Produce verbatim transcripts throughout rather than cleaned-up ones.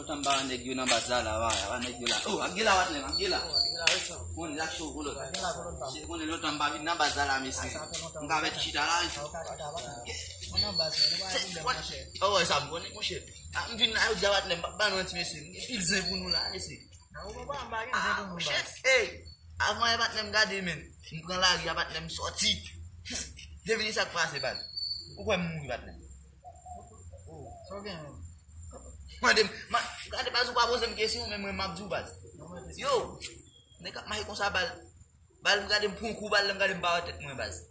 Lontan m pa wè nèg yo nan baz la, la, pa, pa nèg yo la. Oh, ap gen la, patnè m, ap gen la. Konnen l ap cho pou lòt. Se konnen lontan m pa vin nan baz la, la, mesye. M ka mèt chita la, wi. Oh, wè sa, m konnen, monchè. Ah, m vin la, yo di a patnè m, pa ban nou yon ti mesye. M gen pil zen pou nou la, mesye. Ah, shit, hey. Avan yè, patnè m, gade, men. M pran lari a, patnè m, sòti. Devine sa k pase, baz. Ou kwè m mouri, patnè m? Sa w gen menm? Mande m, ma, gade baz, ou pa poze m kesyon, men mwen m ap di w baz. Yo, nèg ap mache konsa bal. Bal, m gade m pran kou bal, m gade m pa wè tèt mwen baz.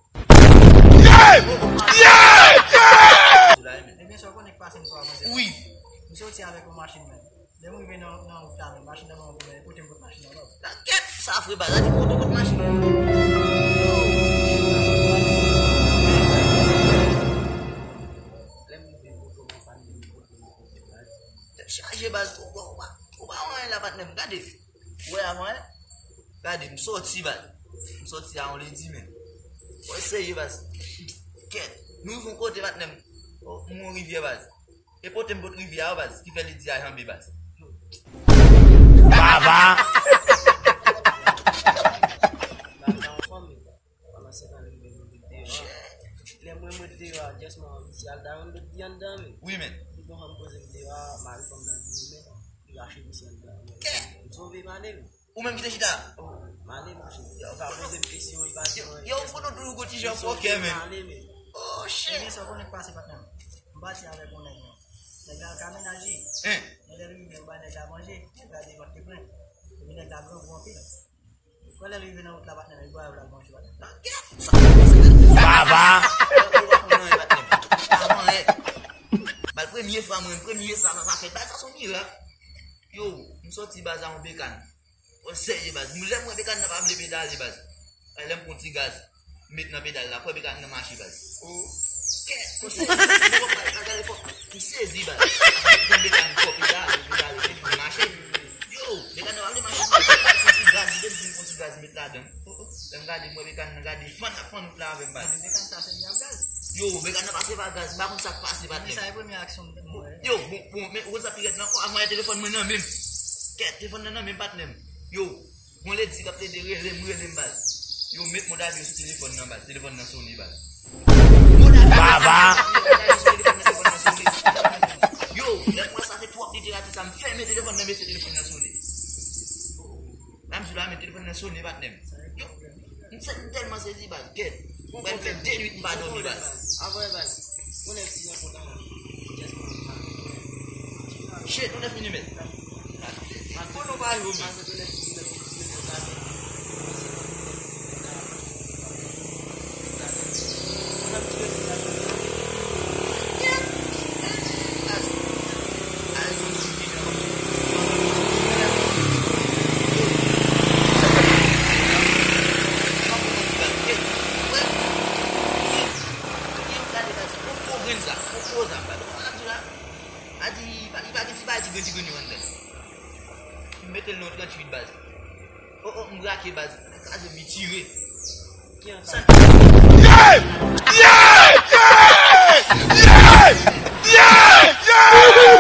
Yeah! Yeah! Yeah! Ebyen, sa w konnen k pase m sou avanse. Wi. M soti avèk yon machin menm. Lè m rive nan, nan wout la menm, machin nan ban m pwoblèm, pote m kot machin nan baz. Nan kèt, sa fre baz, sa di pote kot machin. Lè m rive poto mwen pa ni pote m kote baz. Tèt chaje baz, ou pa, ou pa, ou pa wè anyen la patnè m, gade. Ou wè avan, en? Gade, m sòti baz. M sòti a yon lendi, men. Mwen serye baz. Kèt, nou rive yon kote patnè m. Oh, m yon rivyè baz. E pote m bòt rivyè a baz, ki fè lendi a janbe baz. Baba! Baba, anfòm, wi. Pandan se tan, li rive mwen ret deyò a. Lè mwen mwen ret deyò a, just man, misye al da yon lòt di anndan, men. Wi, men. Li gon fanm poze m deyò a, mari fanm nan vini, men. Li rache misye anndan, men. Kè! M sove m ale, men. Ou menm ki te chita? Oh, m ale, monchè. Yo, ou pa poze m kesyon, li pa di anyen. Yo, ou konnen toujou gon ti jan fòkè, men. M sove m ale, men. Oh, shit! Ebyen, sa w konnen k pase, patnè m? M pati avèk yon nèg, non. Nèg la al ka mennaj li. Hein? Men lè l rive, yo ba nèg la manje, nèg la gen vant ki plen. Epi nèg la grangou anpil. Frè, lè l rive nan wout la, patnè m, li ba yo l al manje, patnè m. Baba! Ou pa konn anyen, patnè m. Avan, eh. Bal premye fwa mwen, premye sa, sa, sa fèt. Bal sa se yon mirak. Yo, m sòti baz a yon bekàn. Mwen serye baz. Mwen lè mwen bekàn nan pa vle pedale baz. Ay, lè m pran ti gaz. M met nan pedal la. Kwè bekàn nan mache baz. Oh. Kè, kote sa? Mwen pa gade fò. M sezi baz. Pran bekàn fò pedale, pedale, pedale, mache. Yo, bekàn nan pa vle mache. M pran ti gaz, m pran ti gaz, m met ladan. Oh, oh. Lè m gade, m wè bekàn nan gade. Fann ap fann wout la avè m baz. Yo, bekàn nan pase pa gaz. M pa konn sa k pase patnè m. Yo, bon, bon, men ou konn sa pi rèd nan? Avan yè telefòn mwen nan men m. Kèt, telefòn nan nan men m patnè m. Yo, gon ledi k ap plede rele m, rele m baz. Yo, met mòd avyon sou telefòn nan baz. Telefòn nan sone baz. Mòd avyon sone, mòd avyon sone, telefòn nan, telefòn nan sone. Yo, lè m wè sa fè twòp literati sa, m fèmen telefòn nan, mesye, telefòn nan sone. La m di la, men telefòn nan sone patnè m. Yo, m sè m tèlman sezi baz, kèt. Mwen m fè de nuit m pa dòmi baz. Avan baz. Yon nèg di yon kontan. Shit, yon nèf milimèt. Kote w pa yo menm? M mete l nan tranntuit baz. Oh, oh, m brake baz. Kraze m, li tire. Ki an sa? Yeah! Yeah! Yeah! Yeah! Yeah! Yeah!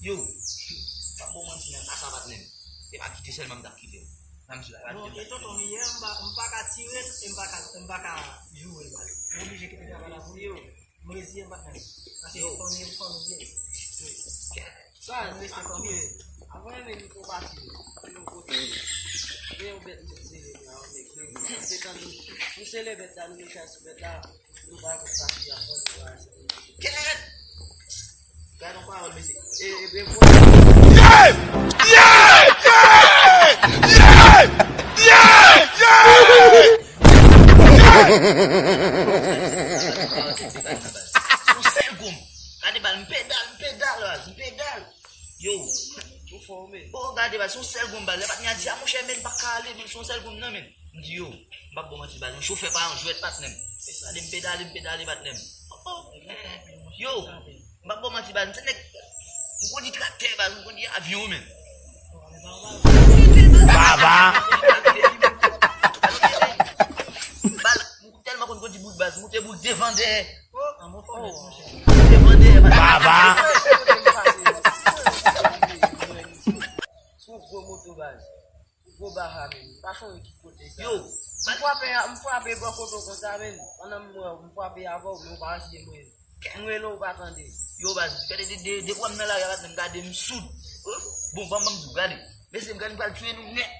Yo, pa bon manti nan ka sa patnè m. E pa kite sèlman m t ap kite. Nan m sou la. Non, e tonton m ye, m pa, m pa ka tire l, e m pa ka, m pa ka joure l baz. M oblije kite travay la pou li. M reziye m patnè m. Paske fanmi, fanmi m ye. Sa, se pa tou ye. Avan menm pou pati, se yon kote. Gen yon bèt m sot sere nan yon nèg. Se tankou, nou sere bèt la, nou mete sou bèt la, nou pa konn sa ki ap fè, nou pa se. Kèt! Gade yon pawòl, mesye. E, e, e, yeah! Yeah! Yeah! Yeah! Yeah! Yeah! Son sèl gonm. Gade bal, m pedal, m pedal, baz, m pedal. Yo. Ou fò, men. Oh, gade bal, son sèl gonm bal. Lè patnè a di, a, monchè, men, m pa ka ale, men, son sèl gonm nan, men. M di, yo, m p ap ba w manti, baz, yon chofè pa yon jwèt, patnè m. Gade, m pedale, m pedale, patnè m. Oh, oh. Yo. M p ap ba w manti, baz, m se nèg, m kondi traktè, baz, m kondi avyon, men. Baba! Bal, m tèlman konn kondi bout, baz, m moute bout devan dèyè. Oh, an bon Te vande, baba. Sou gwo moto baz. Gwo baha menm. Pa sonje ki kote sa. Yo, m frape, m frape bò kote w konsa menm. Pandan m wè w, m frape avè w, men w pa asiye mwen. M rele w, w pa tande. Yo, baz, gade de, de, de fwa m nan lari a, baz, m gade m soud. Bon, ban m, ban m di w, gade. Mesye, m gade, m pral tiye nou nèt.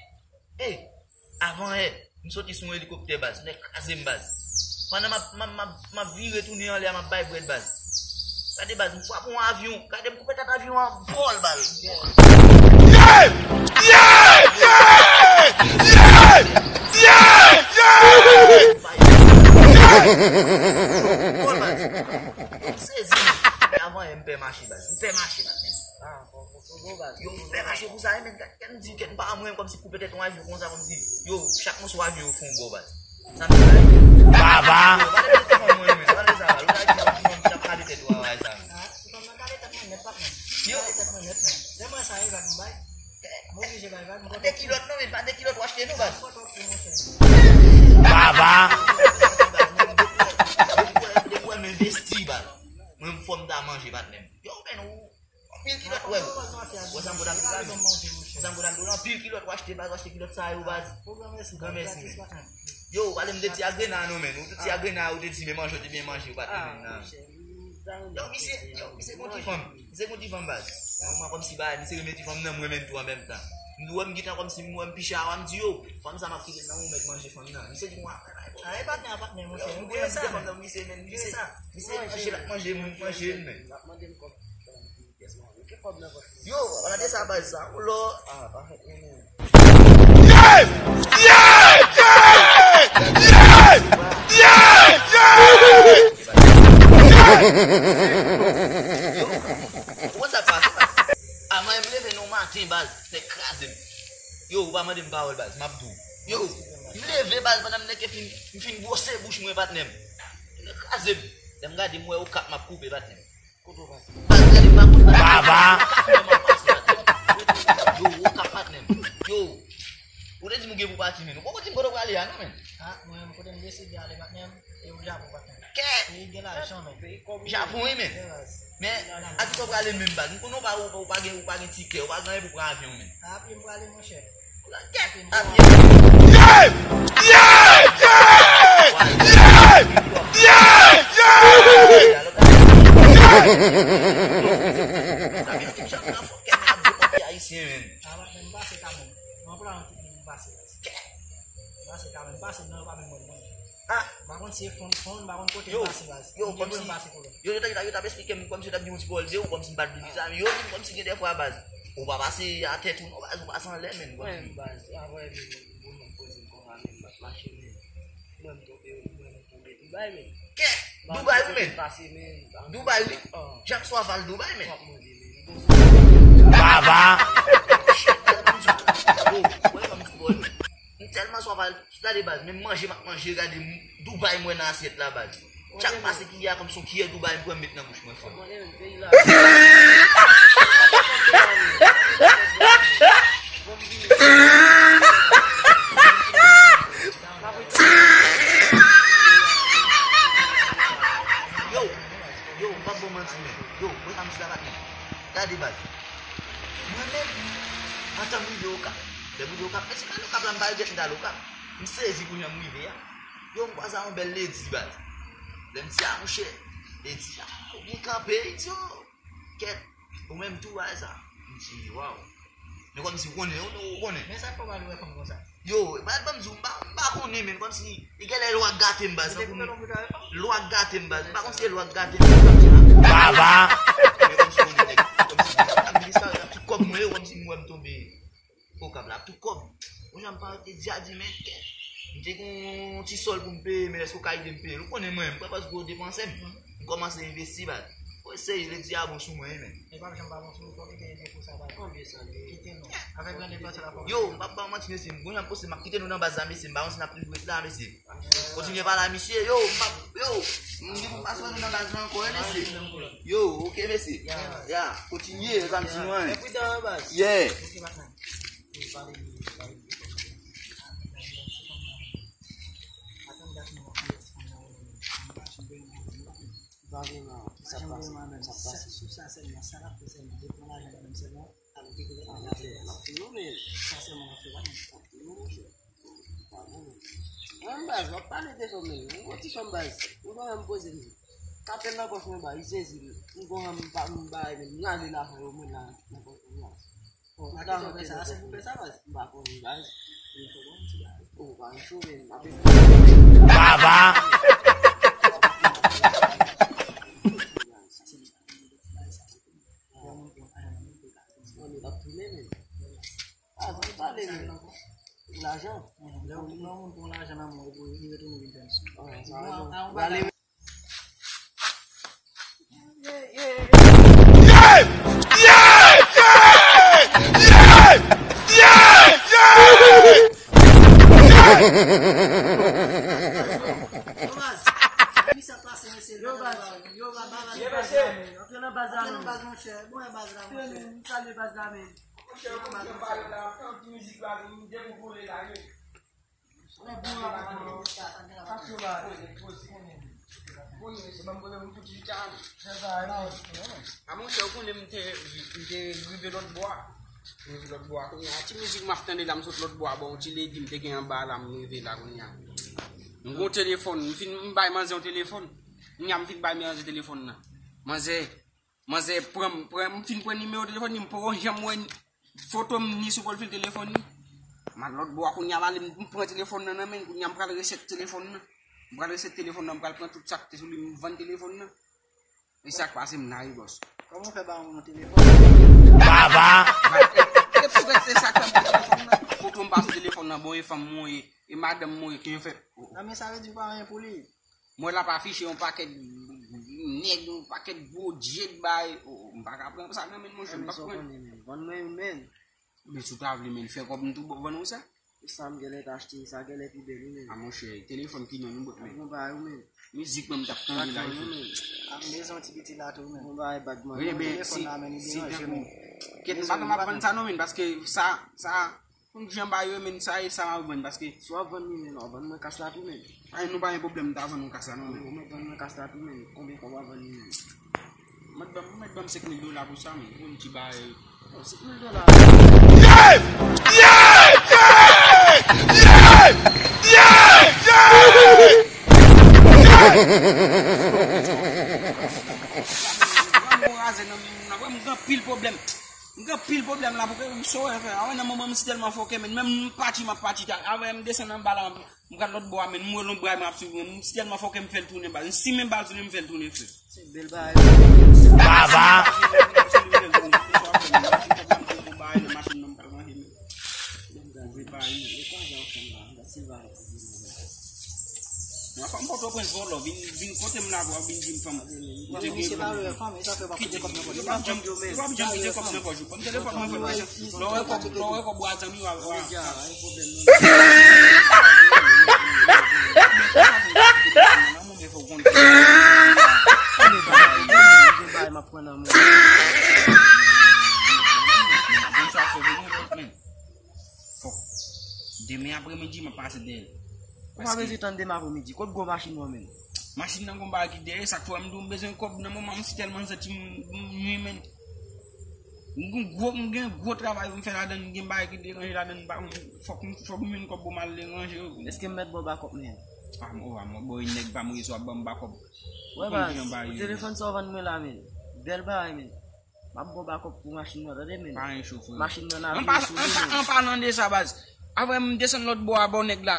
E, avan yè, m soti sou yon elikoptè, baz, nèg kraze m, baz. Pandan m ap, m ap, m ap, m ap vire tounen anlè a, m ap bay brèd, baz. Gade, baz, m frape yon avyon. Gade, m koupe tèt avyon an, bòl, baz. Yeah! Yeah! Yeah! Yeah! Yeah! Yeah! Bòl, baz. M sezi, men. E avan yè, m pè mache, baz. M pè mache, baz. Yo, m pè mache pou sa, men, kè m di, kè m pa mwen, kòmsi koupe tèt yon avyon konsa, kòmsi, yo, chak moso avyon yo fè yon bò, baz. Sa m di la, baba. Yo, pa leve telefòn mwen, men, pa leve sa, baz. Ou ta di, ou ta kale tèt ou a, sa, men. Ah, se kòm nan kale tèt mwen nèt, patnè. Yo. Kale tèt mwen nèt, men. Lè mwen sa, e vag m bay. M oblije bay vag, m kontan. De kilòt, non, men, pa de kilòt ou achte, non, baz. M kontan, monchè. Baba. Depi w wè m envesti, baz. Mwen, m fò m ta manje, patnè m. Yo, men, ou Anpil kilòt, wè. Wè sa m kontan di la, men. Wè sa m kontan di la, anpil kilòt, w achte, baz, w achte kilòt sa yo, baz. Granmèsi, men. Yo, pale m de ti agrena, non, men. Ou ti agrena, ou te di, men manje, ou te byen manje, ou pa te menm nan. Yo, misye, yo, misye gon ti fanm. Misye gon ti fanm, baz. Nan moman kòmsi, baz, misye renmen ti fanm nan, m renmen l tou an menm tan. M di, wè, m gentan kòmsi, m wè m pi chawa, m di, yo, fanm sa m ap kite nan, ou mèt manje fanm nan. Misye di, mwen, a, e patnè, a patnè, monchè. M renmen ti fanm nan, misye, men, misye, misye manje, l ap manje, m manje, men. Yo, gade sa, baz, sa. Ou lò. Ah, pa fèt, non, non. Yeah! Yeah! Yeah! Yeah! Yeah! Yeah! Yo, ou wè sa k pase, baz? Avan m leve nan maten, baz, nèg kraze m. Yo, ou pa mande m pawòl, baz, m ap di w. Yo, m leve, baz, pandan m nèk fin, m fin bwose bouch mwen, patnè m. Nèg kraze m. Lè m gade, m wè Okap m ap koupe, patnè m. Baz, gade, m pa konn, baz. Baba. Yo, Okap, patnè m. Yo. Ou te di m ou gen pou pati, men. Ou poko di m kote w prale a, non, men. Ah, mwen, kote m deside ale, patnè m, e o Japon, patnè m. Kè! Peyi gen lajan, men. Japon, wi, men. Men, a kisa w prale menm, baz? M konnen w pa, ou pa, ou pa gen, ou pa gen tikè, ou pa gen anyen pou pran avyon, men. A pye m prale, monchè. Yeah! Yeah! Yeah! Yeah! Yeah! Yeah! Yeah! Sa vin ti chan nan fò kè m ap di kòm ayisyen, men. Sa va, men m pase ka menm. Mwen pran yon ti moun pase. Kè! M pase ka menm, pase nan yo pa menm mwen. Ah! M pa konn si e fon, fon, m pa konn kote m pase, baz. Yo, kòmsi, yo, yo t ap, yo t ap esplike m kòmsi yo t ap di yon ti pawòl de ou, kòmsi m pa t vin di sa, men yo di m kòmsi gen dèfwa, baz. Ou pa pase atè tou non, baz, ou pase anlè, men, kòmsi. Mwen, baz, apre, bon, mwen poze m konsa, men, m ap mache, men. Mwen, m tonbe, mwen, m tonbe Dubai, men. Kè! Dubai, wi, men. Dubai, wi. Jan m swa al Dubai, men. Baba! Shit, baz, m di, oh, wè, m di, bon, men. M tèlman swa al Gade baz, menm manje m ap manje, gade m, Dubai m wè nan asyèt la baz. Chak pase kiyè a kòmsi yon kiyè Dubai m pran m met nan bouch mwen frè m. Yo, yo, m p ap ba w manti men. Yo, wè sa m di la patnè. Gade baz. Mwen menm, antan m rive Okap. Lè m rive Okap, men se pa Okap la m pa regrèt m t al Okap. M sezi pou jan m rive a. Yo, m kwaze a yon bèl ledi, baz. Lè m di a, monchè, ledi a, ou byen kanpe, li di, o, kèt, ou menm tou, bagay sa. M di, waw. Men kòmsi ou konnen, ou, ou konnen. Men sa k fè w pa vle wè fanm konsa? Yo, baz, ban m di w, m pa, m pa konnen, men kòmsi, li genlè lwa k gate m, baz. Lwa k gate m, baz. M pa konn si se lwa k gate m, baz. Baba! Men kòmsi ou konnen nèg, kòmsi, ap disparèt, ap tout kòb mwen yo, kòmsi m wè m tonbe. Okap la, ap tout kòb. Yon jan m pa rete di a di, men, kè. M te gen yon ti sòl pou m peye, men èske w ka ede m peye l? Ou konnen mwen, m pa pas gwo depansè m. M kòmanse envesti, baz. Ou eseye, ledi a bon sou mwen, wi, men. E p ap janm pa bon sou ou, fò w kite ede pou sa, baz. Konbyen sa l ye? Kite non. Avèk gran depans la, fò w kite. Yo, m p ap ba w manti, mesye. M, bon jan m poste, m ap kite nou nan baz la, mesye. M pa konn si n ap toujou ret la, mesye. Kontinye pale a misye, yo, m p ap, yo, m gen pou m pase wè nou nan baz la ankò, wi, mesye. Yo, oke, mesye. Ya, kontinye, sa m di nou, wi. Fè pridan, wi, baz. Yeah. Oke, patnè. Yo, pale, pale. Pa vrèman. Sa ap pase, sa ap pase. Sou sa sèlman, sa l ap fè sèlman, li pran lajan li menm sèlman, al regle l. L ap fini, men. Sa sèlman l ap fè la, men. L ap fini, monchè. Mwen, baz, w ap pale de sòm, men. Yon ti sòm, baz. Ou pa janm poze m. Kapèl nan pòch mwen, baz, li sezi m. M gon m pa m bay, men m rale lajan yo, mwen la, nan pòch mwen la. Bon, atann, sa, se pou fè sa, baz. M pa konn, baz. Ou pa m sove, m ap Baba! Lajan. Lè yon moun pran lajan nan men w, epi li retounen vin fè misye. Bon, sa va, bon. Prale. Yo, baz, yo, baz, baz, baz, antre nan baz la, antre nan baz, monchè. Bon, baz la, monchè. M salye baz la, men. Monchè, yo konn pale la, tanti mizik la, vin dekouvri la, yo. A monchè, ou konnen m te, m te rive lòt bò a. M rive lòt bò a kounye a. Ti mizik m ap tande la, m sot lòt bò a, bon, ti legi m te gen anba la, m rive la kounye a. M gon telefòn, m fin, m bay manzè yon telefòn. Kounye a, m fin bay manzè telefòn nan. Manzè, manzè pran m, pran, m fin pran nimewo telefòn li, m poko janm wè foto m ni sou pwofil telefòn li. M al lòt bò a kounye a, m ale, m pran telefòn nan nan men l, kounye a, m pral resèt telefòn nan. M pral resèt telefòn nan, m pral pran tout sa k te sou li, m vann telefòn nan. E sa k pase m la wi, bòs. Kòman w fè ba yon telefòn? Baba! E, e, e poutèt se sa k fè m pran telefòn nan. Foto m pa sou telefòn nan, bon, e fanm mwen ye, e madanm mwen ye, ke yo fè. Nan men sa vle di w pa anyen pou li. Mwen l ap afiche yon pakèt nèg, yon pakèt gwo djed bay. O, o, m pa ka pran sa nan men l, monchè, m p ap pran. Vann mwen youn, men. Men si w ta vle, men, fè kòb m tou vann ou sa. E sa m genlè t achte, sa genlè pi bèl, wi, men. A, monchè, telefòn ki non nou bòt, men. Bon bagay, wi, men. Mizik mwen m t ap tande la, wi, men. A, m bezwen yon ti piti la tou, men. Bon bagay, bad man. Wi, men, telefòn la, men, li deranje, men. Kèt, m pa t ap vann sa non, men, paske sa, sa, konn jan bagay yo, men, sa e sa m ap vann, paske si w ap vann li, men, w ap vann mwen kas la tou, men. Ay, nou pa gen pwoblèm, m ta vann nou kas la non, men. Ou mèt vann mwen kas la tou, men. Konbyen kòb w ap vann li, men? Ou mèt ban m, ou mèt ban m senk mil dola pou sa, men. Pou yon ti bagay. Bon, senk mil dola. Yeah! Yeah! Yeah! Yeah! Yeah! Yeah! Bon, razè nan men moun nan, wè m gen anpil pwoblèm. M gen anpil pwoblèm la, pou ke m sove fè. Awen, nan moman m si tèlman fòkè, men menm m pati, m ap pati, awen, m desann anba la, m pral lòt bò a, men m wè lon bray mwen ap swiv mwen, m si tèlman fòkè m fè l tounen baz. Si men bal tounen, m fè l tounen, frè. Se bèl bagay. Baba! Mwen fanm Pòtoprens vòlò, vin, vin kote m la pou w ap vin di m fanm. Misye pa vle fanm, e sa fè w pa kite kòb nan pòch. Yo p ap janm, yo p ap janm kite kòb nan pòch. Ban m telefòn mwen, frè. Lè w wè kòb, lè w wè kòb w a zanmi w a, w a. Fòk demen apremidi m ap pase dèyè l. Ou pa bezwen tann demen apremidi. Kot gwo machin nan, men? Machin nan gon bagay ki dèyè, sa k fè m di w m bezwen kòb nan moman m si tèlman santi m, m nwi, men. M gen gwo, m gen gwo travay pou m fè ladann, m gen bagay ki deranje ladann, m pa konn, fòk m, fòk m jwenn kòb pou m al deranje yo. Èske m mèt ba w bakòp, men? A, m, o, a, m, bon, nèg pa m reswa ban m bakòp. Wè, baz, telefòn sa w vann mwen la, men. Bèl bagay, men. M ap ba w bakòp pou machin nan, tande, men. Pa gen cho, frè. Machin nan, nan vi sou li, men. An palan de sa, baz. Avan m desann lòt bò a, ba w nèg la.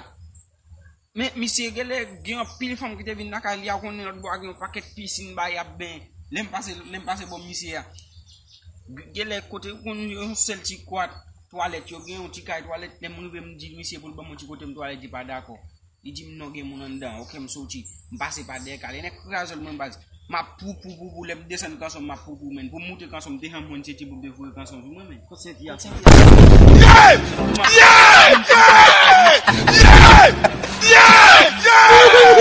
Men misye genlè gen anpil fanm ki te vin lakay li a, ou konnen lòt bò a gen yon pakèt pisin ba y ap benyen. Lè m pase, lè m pase bò misye a. Genlè kote ou konn yon sèl ti kwa twalèt, yo gen yon ti kay twalèt, lè m rive m di misye pou l ban m yon ti kote m twalèt, li pa dakò. Li di m non gen moun anndan, oke m soti. M pase pa dèyè kay la, nèg kraze l mwen baz. M ap pou, pou, pou, pou, lè m desann kanson, m ap pou, pou, men. Pou m moute kanson, m te janm konn se ti boug de voye kanson sou mwen, men. Kot senti a? Yeah! Yeah! Yeah! Yeah! Yeah! Yeah!